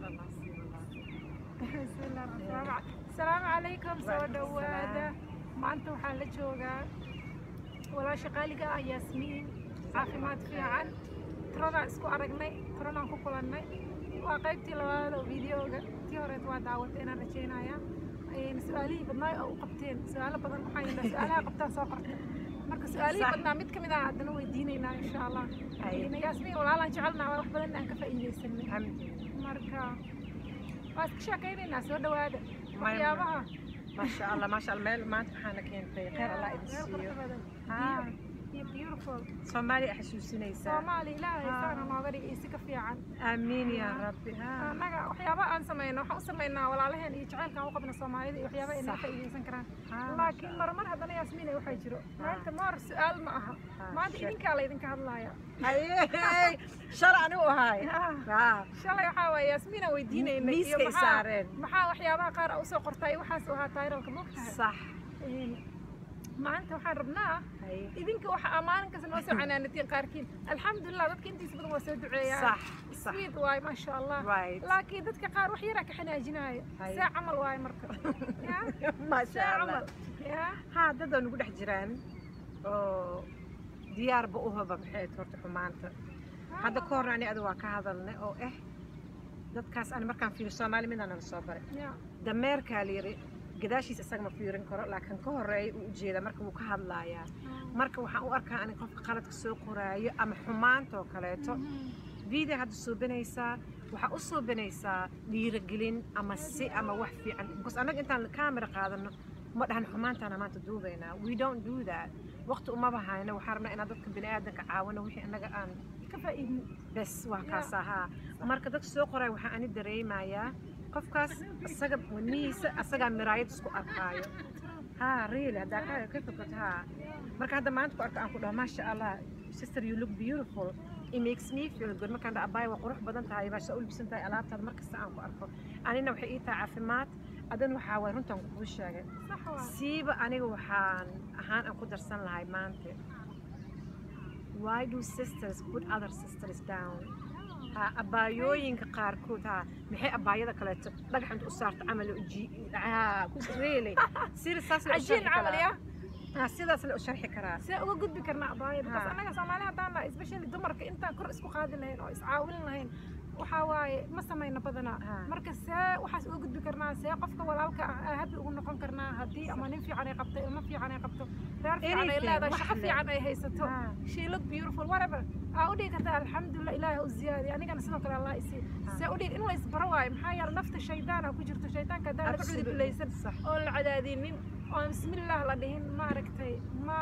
Khayr Allah siiyo wallaahi. Bismillah raxmaan. Asalaamu calaykum, soo dhowaada. Maanta waxaan la joogaa walaasha qaaliga ah Yaasmiin. Caafimaad fiican. Toronto isku aragnay, Toronto ku kulannay. Waa qaybtii labaad oo videoga. Tii horeed waa daawatay inaan rajaynayaa. Su-aalihii badnaa oo u qabteen, su-aalo badan waxaa yidhaa su-aalaha qabtaan soo qorta. Marka su-aalihii badnaa mid ka mid ah haddana weydiinaynaa insha Allah. Yaasmiin walaalaan jecelnaa, wax badan aan ka faa'iidaysanay. Alxamdulillah. Marka waa iska sheekaynaynaa, soo dhowaada. Waxyaabaha Maasha Allah, maasha Allah, meel maanta waxaana keentay khayr Allah idin meel siiyo. Qurux badan. Iyo beautiful. Soomaaliya xasuusinaysaa. Soomaali Ilaahay saana nooga dhigay iyo si ka fiican. Aamiin yaa Rabbi. Annaga waxyaabaha aan samayno waxaan u samaynaa walaalaheen iyo jacaylkaan u qabna Soomaalida iyo waxyaabaha ay naga faa'iidaysan karaan. Laakiin marmar haddana Yaasmiin ay waxaa jiro. Maanta maar su-aal ma aha. Maanta idinkaa laydinka hadlaaya. Haye, shalay anigu ahaay. Shalay waxaa waaye Yaasmiin aan weydiinaynay iyo Miiskay maxaa saareen. Maxaa waxyaabaha qaar aa usoo qortaa iyo waxaas u ahaa title-ka, moogtahay. Maanta waxaan rabnaa idinka waxa aa maalin kasta noo soo canaanatiin qaarkiin. Alxamdulilah, dadka intiisa badan waa soo duceeyaan. sax sax Sweet waaye, maasha Allah. Laakiin dadka qaar wax yaraa ka xanaajinaayo. See camal waaye marka? Ya? Maasha See Allah. camal ya? Haa, dad oo nagu dhex jiraan oo diyaarba u haba maxay ahayd horta xumaanta. Hadda ka horna ani adiga waa ka hadalnay oo dadkaas ani markaan fiiriyo Soomaali midaan nala soo baray. Dameerkaa la yiri gadaashiisa isaga ma fiirin karo, laakiin ka horeeya uu ujeeda, marka wuu ka hadlaayaa. Marka waxaan u arkaa ani qofka qaladka soo qoraayo ama xumaanta oo kaleeto, video hadda suubinaysaa, waxaa u suubinaysaa dhiirigelin ama si ama wax fiican, because annaga intaan camera qaadano ma dhahan xumaantaana maanta duubaynaa. We don't do that. Waqti umaba hayno. Waxaan rabnaa inaan dadka bini'aadanka caawino wixii annaga aan ka faa'iidno. Bes waa kaas ahaa. Marka dadka soo qoraya waxaa ani dareemayaa qofkaas isaga wadnihiisa asagaa miraayad isku arkaayo. Ha, really, haddaa ka fikirto. Ha, marka hadda maanta ku arko aan ku dhaho, "Maasha Allah, sister, you look beautiful," it makes me feel good. Markaan dhaho, "Abaay, waa qurux badan tahay, maasha, u libsan tahay alaabtaada," markasta aan ku arko anina waxay ii tahay caafimaad. Adan waxaa waay runtaan kuu sheegay. Sax waa. Siiba aniga waxaan ahaan aan ku darsan lahay maanta, why do sisters put other sisters down? Ha, abaayooyinka qaarkood, ha, maxay abaayada kaleeto dhagax inta u saarto camal u ji ha ku really sida saas la u cajiin sharxi camal karaa. Ya. Ha, sidaas la u sharxi karaa. See uga gudbi karnaa abaayada? Because annaga Soomaali haddaan nahay, especially dumarka, intaan kor isku qaadi lahayn oo iscaawin lahayn, waxaa waaye ma samayno badanaa. Marka see waxaas uga gudbi karnaa? See qofka walaalka ah aa happy ugu noqon karnaa haddii ama nin fiican ay qabto, ilmo fiican ay qabto, reer fiican ay Anything, leedahay, wax shaqo leh. fiican ay haysato, she look beautiful, whatever, aa u dhigi kartaa, "Alxamdulilah, Ilaahi u ziyaadiy, anigana sidoo kale Allah isii"? See u dhigi in la isbaro waayo? Maxaa yeele nafta shaydaana ku jirto. Shaydaanka haddaan laga cudubilaysan oon la cadaadinin oon bismillaah la dhihin, maaragtay, ma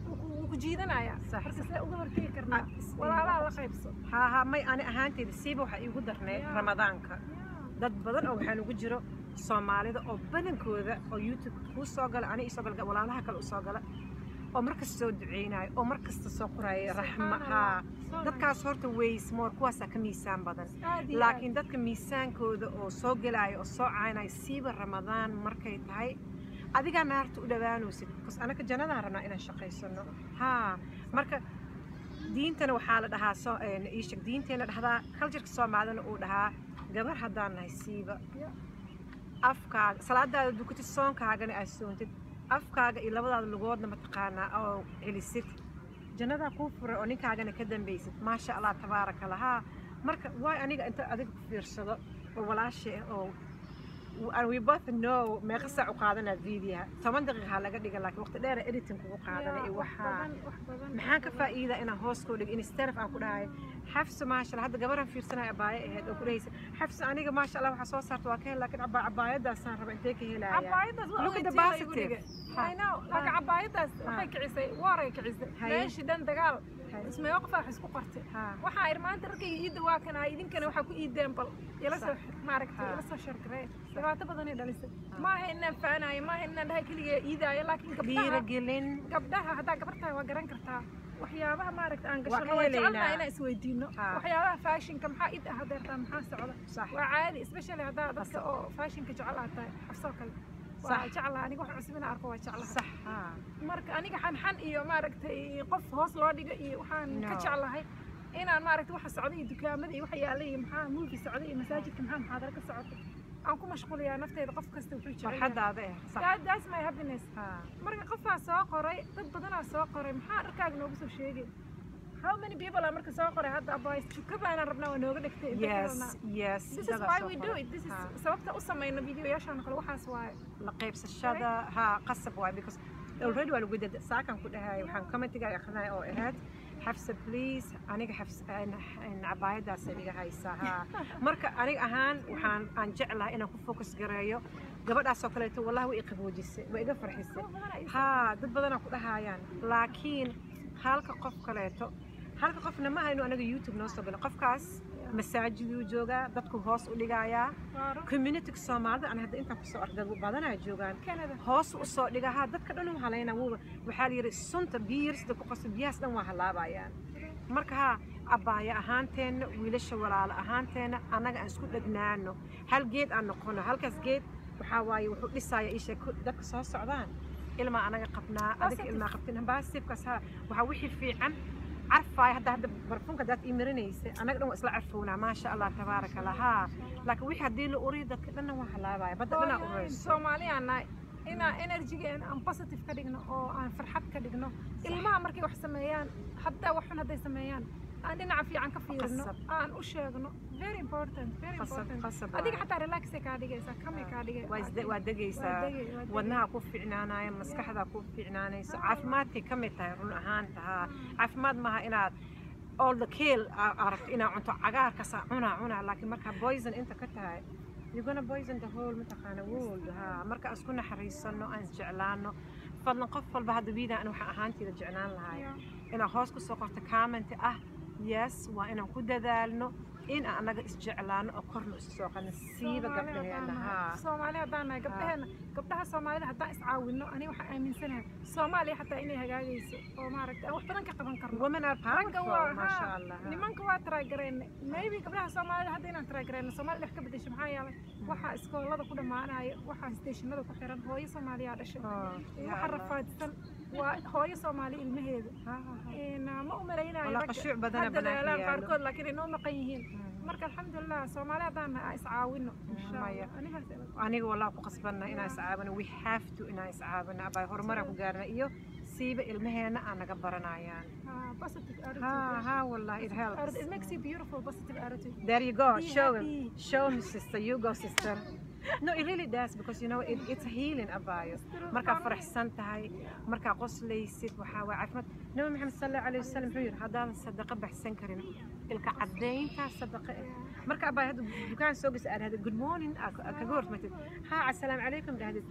wuu ku jiidanaya. Marka see uga hortegi karnaa? Walaalaha la qaybso. Ha, may, ani ahaanteyda siiba waxaa iigu darneyd Ramadaanka. Dad badan oo waxaa nugu jiro Soomaalida oo badankooda oo YouTube kuu soo gala, ani isoo gala, walaalaha kale u soo gala, oo markasta soo duceynayo oo markasta soo qoraya raxma. Subxaan. Ha. So nice. Dadkaas horta ways more, kuwaasaa ka miisaan badan. Aad iyo aad. Laakiin dadka miisaankooda oo soo gelaayo oo soo caynaayo, siiba Ramadaan markay tahay, adigaa naarta u dhawaanaysid, because anaka jannadaan rabnaa inaan shaqaysano. Ha, marka diintana waxaa la dhahaa soo ii sheeg, diinteena dhahdaa, cultureka Soomaalidana uu dhahaa, gabar haddaan nahay siiba, afkaaga salaadaada dukatid, soonkaagana aad soontid, afkaaga iyo labadaada lugoodna mataqaanaa oo celisid, jannadaa kuu furan oo ninkaagana ka dambaysid. Maasha Allah, tabaaraka Allah. Haa, marka waay aniga inta adiga ku fiirsado oo walaasha oo and we both know meeqa saac u qaadanaa videoha, 10 daqiiqa ha laga dhiga, laakiin waqti dheer editing kugu qaadana iyo wax waxaa badan, wax badan. Maxaan ka faa'iida inaan hoos koo dhigo instead of aan ku dhahay, "Xafso, maasha Allah"? Hadda gabaran fiirsanaya, abaayo ahayd oo ku dhahaysa, "Xafso, aniga maasha Allah waxaa soo saarta waa ka hel, laakiin cabaayadaasaan raba, intee ka helayaa?" Cabaayadaas waa Look at the ogeytiin la igu positive. dhigay. I know, laakiin cabaayadaas waxay kicisay, waaray kicisay. Meeshii dhan dagaal. Ismeeyo qof wax isku qortay. Waxaa ir maanta rarkayga iidda waa kana, idinkana waxaa ku iideen, bal ila soo maaragtay, ila soo shargaree. Dhibaato badanay dhalisay. Maaha inaan faanayo, maaha inaan dhahay keliya iidaayo, laakiin gabdhaha Dhiirigelin. Gabdhaha haddaa gabar tahay waa garan kartaa waxyaabaha maaragta aan Waa gashano. ka Waa helaynaa. jecelnahay inaan isweydiino waxyaabaha fashionka, maxaa id ah hadeertaa, maxaa socda. Waa caadi, especially haddaa dadka oo fashionka jecel aad tahay, Xafsoo kale. Waa jeclaha aniga wax cusub inaan arko, waa jeclaha. sax ha Marka aniga xanxan iyo maaragtay qof hoos loo dhigo iyo waxaan ka No. jeclahay Inaan maaragtay waxa socda iyo dukaamada iyo waxa yaalla iyo maxaa movie socda iyo masaajidka maxaa muxaadaro ka socota aan ku mashquuliyaa nafteyda. Qof kasta wuxuu jecel yahay. Farxadaada eh, sax. That's my happiness. Marka qofaa soo qoray, dad badanaa soo qoray, maxaa dharkaaga noogu soo sheegay? How many people aa marka soo qoray hadda, abaay jukadaanaan rabnaa, waa nooga dhigtay, inta ka rabnaa. Yes. This is why we do it. This is sababta u samayno videoyaashaan oo kale, waxaas waaye. La qaybsashada ha qasab waay, because already waa lagu dad saakan ku dhahay. Waxaan commentiga akhrinaya oo ahayd, "Xafsa, please, aniga Xafs cabaayadaas iga haysaa." Ha, marka aniga ahaan waxaan aan jeclahay inaan ku focus gareeyo gabadhaas oo kaleeto. Wallahi way i qaboojisay, way iga farxisay. Dad badanaa ii. Ha, dad badanaa ku dhahayaan, laakiin halka qof kaleeto, halka qofna ma hayno. Anaga YouTube noo soo gala, qofkaas masaajiduu joogaa, dadku hoos u dhigayaa. Waaro. Community Soomaalida aan hadda intaan kusoo arkay dad badanaa joogaan. Canada. Hoos u soo dhigaha dadka dhan u halayna. Wuuba waxaa la yidhi sunta biyo sida ku qaso, biyahaas dhan waa halaabayaan. Marka ha abbaaya ahaanteenna, wiilasha walaalo ahaanteenna, annaga aan isku dhegnaano, hal geed aan noqono. Halkaas geed waxaa waaye wuxuu dhisaaya isha dadka soo socdaan. Ilmaa anaga qabnaa, adinka Positive. ilmaa qabtin baasifkaas. Ha, waxaa wixii fiican carfaaya. Hadda barfuunka hadaad ii marinaysa, annaga dhan waa isla carfownaa, maasha Allah, tabaaraka Allah. Ha, laakiin wixii haddii la uriyo, dadka dhanna waa halaabaya, badda dhanaa urayso. Soomaaliyaan nahay, inaan energygeena aan positive ka dhigno oo aan farxad ka dhigno. Ilmaha markay wax sameeyaan, haddaa wax xun hadday sameeyaan, aan dhinaca fiican ka fiirino. Qasab. Aan u sheegno. Very important, very Qasab, important. qasab Adiga waaye. xataa relax ay kaa dhigaysaa, kamay kaa dhigay. Waa degaysaa. Waa degay, waa degay. Wadnaha ku fiicnaanaya, maskaxda ku fiicnaanayso, caafimaadkay ka mid tahay run ahaanta. Haa, caafimaad maaha inaad all the kale aragto inaad cunto cagaarkaasa cunaa cunaa, laakiin markaa poison inta ka tahay, you're gonna poison the whole, mataqaana, world. Ha, marka aan isku naxariisano, aan isjeclaano, fadlan. Qof walba hadda wiidaa waxaan ahaanteyda jeclaan lahay inaad hoos kusoo qorto comment ah, yes, waa inaan ku dadaalno in aan annaga isjeclaano oo korna isu soo qadno, siiba gabdhaheena. Haa. Soomaali haddaan nahay, gabdhaheena, gabdhaha Soomaalida haddaan iscaawino, aniga waxaan aaminsanahay Soomaaliya xataa inay hagaagayso oo maaragtay aan wax badan ka qaban karno. Women are Ragga powerful. waa maasha Allah. Nimanka waa try gareyne, maybe gabdhaha Soomaalida hadda inaan try gareyno Soomaaliya dhex ka bedesho. Maxaa yeelay waxaa iskoolada ku dhammaanaya, waxaa stationada ku xiran hooyo Soomaaliyaa dhashay. Oh, ya waxa Allah. Rafaadsan waa hooyo Soomaali ilmaheeda. Ha, ha, ha. Ma u malaynayo Walaa ragga qashuuc badana ha banaanka dadaalaan yaalo. qaarkood, laakiin inoo maqan yihiin. Marka alxamdulilah, Soomaali haddaan nahay aan iscaawino, insha Maya. Allah. Anigaas Aniga walaa ku qasbanna inaan iscaabano. We have to inaan iscaabano, abay horumaraan ku gaarna iyo siiba ilmaheena aan naga baranayaan. Positive Ha attitude. Ha, wallahi it helps. It makes you beautiful, positive attitude. There you go. Be Show happy. Him, show him, sister. You go, sister. No, it really does, because you know it's healing, abayo. Markaa faraxsan tahay, markaa qoslaysid, waxaa waa caafimaad. Nabi Maxamed sal Allahu alayhi wasalam wuxuu yidhi, haddaadan sadaqa baxsan karin, ilka caddayntaa sadaqa eh. Marka abayo hadda dukaan soo geysa, aad dhahdid "Good morning," aad kaga hormatid, ha, "Assalaamu calaykum" dhahdid,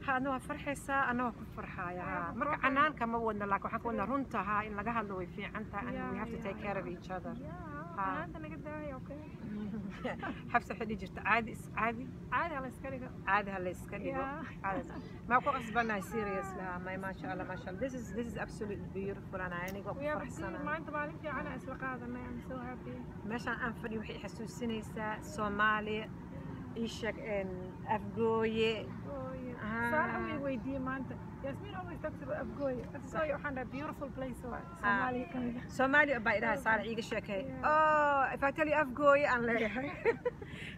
ha, adna waa farxaysaa, anna waa ku farxaaya. Ha, marka canaanka ma wadna, laakiin waxaan ka wadnaa runta. Ha, in laga hadlo way fiican tahay, and we have to take care of each other. Yeah, Ha. canaanta naga daaya, okay? Xabsa waxay dhihi jirta, caadi is caadi. Caadi ha la iska dhigo. Caadi ha la iska dhigo. Yeah. Caadi maa ku qasbanahay, seriously. Ha, may, maasha Allah, maasha Allah, this is absolutely beautiful. Ana aniga waa ku We have a good faraxsanahay. Maanta maalin fiican aan isla qaadanay. I'm so happy. Meeshaan aan fadhiyo waxay i xasuusinaysaa Soomaaliya, ii sheeg Afgooye. Afgooye. Ah. Saalax way weydiiyey maanta, Yasmin always talks about Afgooye. Afgooye waxaan dhahay beautiful place waa Soomaaliya ka mid ah. Soomaaliya baa idhaha, Saalax iiga sheekay. Yeah. Oh, if I tell you Afgooye aan leeyahay.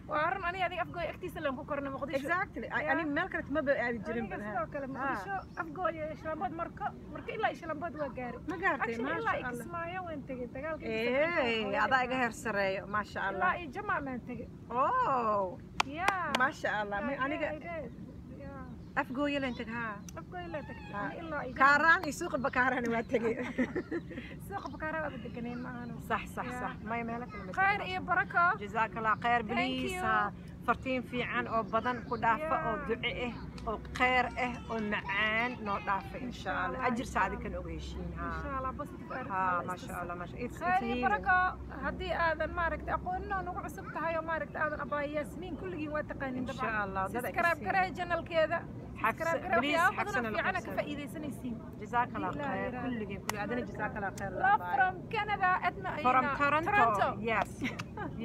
Waa run, aniga adiga Afgooye agtiisa laan ku kornay, Muqdisho. Exactly. Yeah. Ani meel kale ma ba aadi jirin. Aniga Ba sidoo kale Muqdisho, Afgooye, Shalambood, Marko, Marko ilaa iyo Shalambood waa gaaray. Ma gaartay? Actually ilaa Maasha iyo Allah. Kismaayo waan tegey dagaalka. Ey, adaa iga heer sareeyo, maasha Allah. Ilaa iyo Jamac baan tegey. Oh. Yeah. Maasha Allah. Aniga I did. Yeah. Afgooye leen tag, haa. Afgooye la tagtay. Ah. Ani ilaa iyo Kaaraan iyo suuqa Bakaaraan waa tegey. Suuqa Bakaara waaba deganeen ma ahano. Sax sax. Yeah. Sax, maya, meelo kale ma Khayr tegin. iyo barako. Jazaak Allah khayr. Thank Please you. ha, fartiin fiican oo badan ku dhaafa oo Yeah. duce ah oo khayr ah oo macaan noo dhaafa, insha Allah. Allah, Ajir insha saadi kan oga heshiin, insha ha. Allah, positive attitude. Ha, Allah maasha istuso. Allah, maasha, it's Khayr iyo healing. barako. Haddii aadan maaragtay aqoonin oo nagu cusub tahay oo maaragtay aadan abaa Yaasmiin, kulligiin waa taqaanin. Insha Allah, dad ay ka Subscribe siin. garee channelkeeda. Subscribe garee, please, waxyaabo badan Xafsana oo la fiican ka qabsada. faa'iidaysanaysiin. Jazaak Allah Ilaahi khayr. yiraahdo. Kulligeen, kulli adana jazaak Allah khayr. Love from Canada, Edma. From Toronto. Toronto. Yes,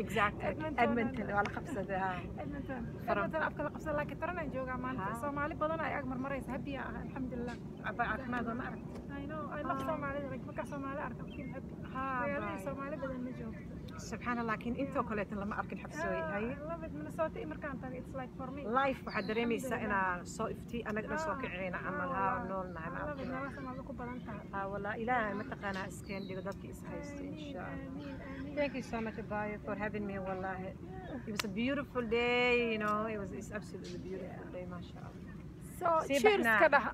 exactly. Edmonton. Edmonton waa la qabsaday, ha. Edmonton. From- Edmonton afka la qabsan, laakiin Toronto aan joogaa maanta. Ha. Soomaali badan ay ag marmaraysa, happy aan ahay, alxamdulilah. Abaa caafimaad waa ma aragtay. I know, I love Ah. Soomaalida, like markaa Soomaali arko, I feel happy. Magaaladii Bye. Soomaali badan ma joogto. Subxaan Allah, laakiin intoo kaleetan lama arkin xabsooy haye. I love it. Minnesota iyo markaan tagay, it's like for me. Life waxaad dareemaysaa inaa soo ifti, annaga dhan soo kiciyna camal, haa, nool nahay. I love it. Ma Meelaha Soomaalida ku badan tahay. haa walaa, Ilaahay mataqaanaa iskeen dhigo dadka is haysto, insha Allah. Amiin, amiin. Thank you so much, Abayo, for having me. Wallahi, it was a beautiful day. It's absolutely beautiful day, mashallah. So Sii cheers baxnaa. ka dhaha.